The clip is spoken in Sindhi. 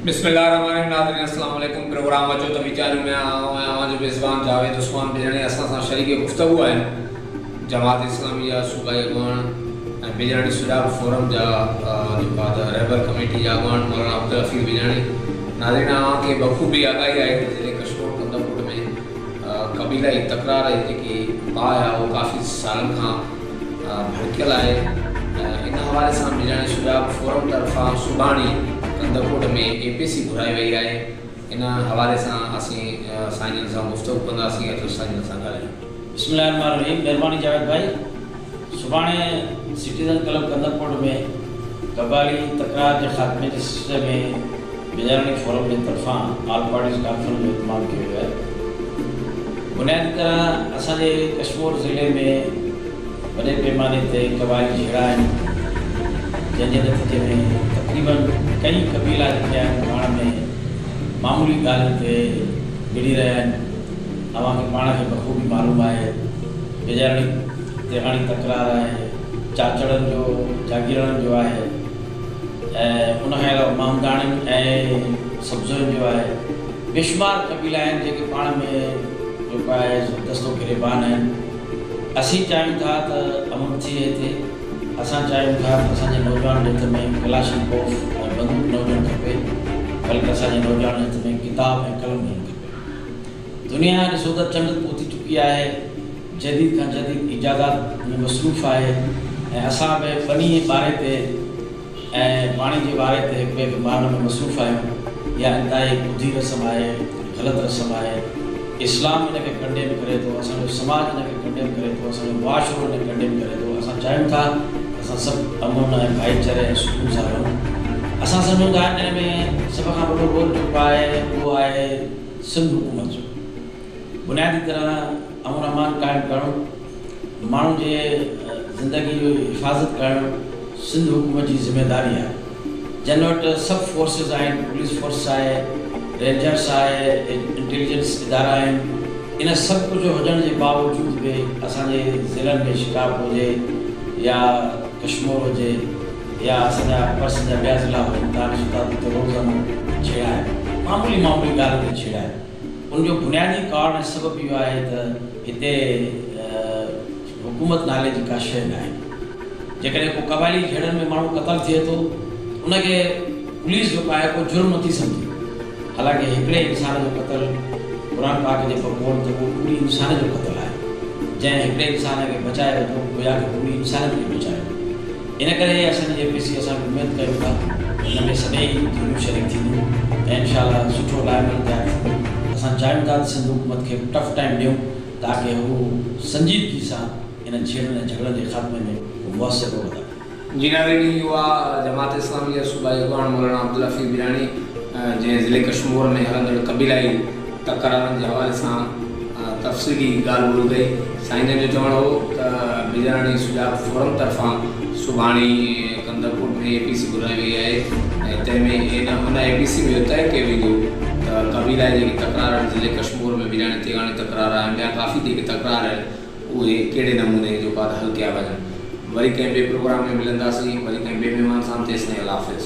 بسم الله الرحمن الرحيم ناظرين السلام عليڪم پروگرام اچو ته ويچاريون ۾ آئون ۽ اوهان جو ميزبان جاويد عثمان بجاڻي اسان سان شريڪ گفتگو آهن جماعت اسلامي جا صوبائي اڳواڻ ۽ بجاڻي سجاڳ فورم جا جيڪو آهي ته رهبر ڪميٽي جا اڳواڻ مولانا عبدالحفيظ بجاڻي ناظرين اوهان کي بخوبي آگاهي آهي ته ضلعي ڪشمور ڪنڌڪوٽ ۾ قبيلائي تڪرار جي جيڪي باهه آهي اهو ڪافي سالن کان ڀڙڪيل آهي ان حوالي سان ميراڻي سجاڳ فورم طرفان سڀاڻي ڪنڌڪوٽ ۾ اي پي سي گهرائي وئي آهي ان حوالي سان اسين سائين جن سان گفتگو ڪنداسين اچو سائين جن سان ڳالهايون. بسم الله الرحمٰن الرحيم مهرباني جاويد ڀائي سڀاڻي سٽيزن ڪلب ڪنڌڪوٽ ۾ قبائلي تڪرار جي خاتمي جي سلسلي ۾ بجاراڻي فورم جي طرفان آل پارٽيز ڪانفرنس جو اهتمام ڪيو ويو آهي. بنيادي طرح اسان جي ڪشمور ضلعي ۾ وڏي پيماني تي قبائلي جهيڙا آهن، جنهن جي نتيجي ۾ تقريبن ڪئين قبيلا جيڪي آهن پاڻ ۾ معمولي ڳالهين تي وڙهي رهيا آهن. اوهان کي پاڻ کي بخوبي معلوم آهي بجاراڻي تيغاڻي تڪرار آهي، چاچڙن جو، جاگيراڻن جو آهي. ۽ ان کان علاوه مامداڻين ۽ سبزوئين جو آهي. بيشمار قبيلا آهن جيڪي پاڻ ۾ جيڪو آهي سو دست و گريبان آهن. اسين چاهيون ٿا ته امن ٿئي هتي. اسان چاهيون ٿا ته اسان جي نوجوانن جي هٿ ۾ ڪلاشنڪوف ۽ بندوق نه هجڻ کپي بلڪه اسان جي نوجوانن جي هٿ ۾ ڪتاب ۽ قلم هجڻ کپي. دنيا ڏسو ته چنڊ پهتي چڪي آهي، جديد کان جديد ايجادات ۾ مصروف آهي ۽ اسان به ٻني ٻاري تي ۽ پاڻي جي واري تي هڪ ٻئي کي مارڻ ۾ مصروف آهيون. اها انتهائي ٻڌي رسم آهي، غلط رسم آهي. اسلام ان کي ڪنڊيم ڪري ٿو، اسان جو سماج ان کي ڪنڊيم ڪري ٿو، اسان جو معاشرو ان کي ڪنڊيم ڪري ٿو. اسان چاهيون ٿا ته اسان سڀ امن ۽ ڀائيچاري ۽ سڪون سان رهون. اسان سمجهون ٿا ان ۾ سڀ کان وڏو رول جيڪو آهي اهو آهي سنڌ حڪومت جو. بنيادي طرح امن امان قائم ڪرڻ، ماڻهن جي زندگي جو حفاظت ڪرڻ سنڌ حڪومت جي ذميواري آهي. جن وٽ سڀ فورسز آهن، پوليس فورس آهي، رينجرس آهي، انٽيليجنس ادارا آهن، ان سڀ ڪجهه هجڻ جي باوجود به اسان جي ضلعن ۾ شڪارپور هجي يا ڪشمور هجي يا اسان جا پرسن جا ٻيا ضلعا هجن تان ڏسو ٿا ته اتي روزانو جهيڙا آهن، معمولي معمولي ڳالهين تي جهيڙا آهن. ان جو بنيادي ڪارڻ ۽ سبب اهو آهي ته هتي حڪومت نالي جي ڪا شيء ناهي. جيڪڏهن ڪو قبائلي جهيڙن ۾ ماڻهو قتل ٿئي ٿو ته ان کي پوليس جيڪو آهي ڪو جرم نٿي سمجهي. حالانڪه هڪڙي انسان جو قتل قرآن پاڪ جي بقول ته اهو پوري انسانيت جو قتل آهي. جنهن هڪڙي انسان کي بچائي ورتو گويا ڪه پوري انسانيت کي بچايو. ان ڪري اسان جي اي پي سي اسان به اميد ڪيون ٿا ته ان ۾ سڀئي ڌريون شريڪ ٿينديون ۽ انشاء الله سٺو لائحه عمل تيار ٿيندو. اسان چاهيون ٿا ته سنڌ حڪومت کي به ٽف ٽائيم ڏيون تاڪه هو سنجيدگي سان انهن جهيڙن ۽ جهڳڙن جي خاتمي ۾ ڪو موثر رول ادا ڪن. جي ناظرين هي هئا جماعت اسلامي جا صوبائي اڳواڻ مولانا عبدالحفيظ بيراڻي جنهن ضلعي ڪشمور ۾ هلندڙ قبيلائي تڪرارن جي حوالي سان تفصيلي ڳالهه ٻولهه ڪئي. سائين جن جو چوڻ هو ته بيراڻي سجاڳ فورم طرفان سڀاڻي ڪنڌڪوٽ ۾ اي پي سي گهرائي وئي آهي ۽ تنهن ۾ ان اي پي سي ۾ اهو طئي ڪيو ويندو ته قبيلائي جيڪي تڪرار آهن ضلعي ڪشمور ۾ بيراڻي تيغاڻي تڪرار آهي ۽ ٻيا ڪافي جيڪي تڪرار آهن اهي ڪهڙي نموني جيڪو آهي ته حل ڪيا وڃن. وري ڪنهن ٻئي پروگرام ۾ ملنداسين وري ڪنهن ٻئي مهمان سان تيستائين الله حافظ.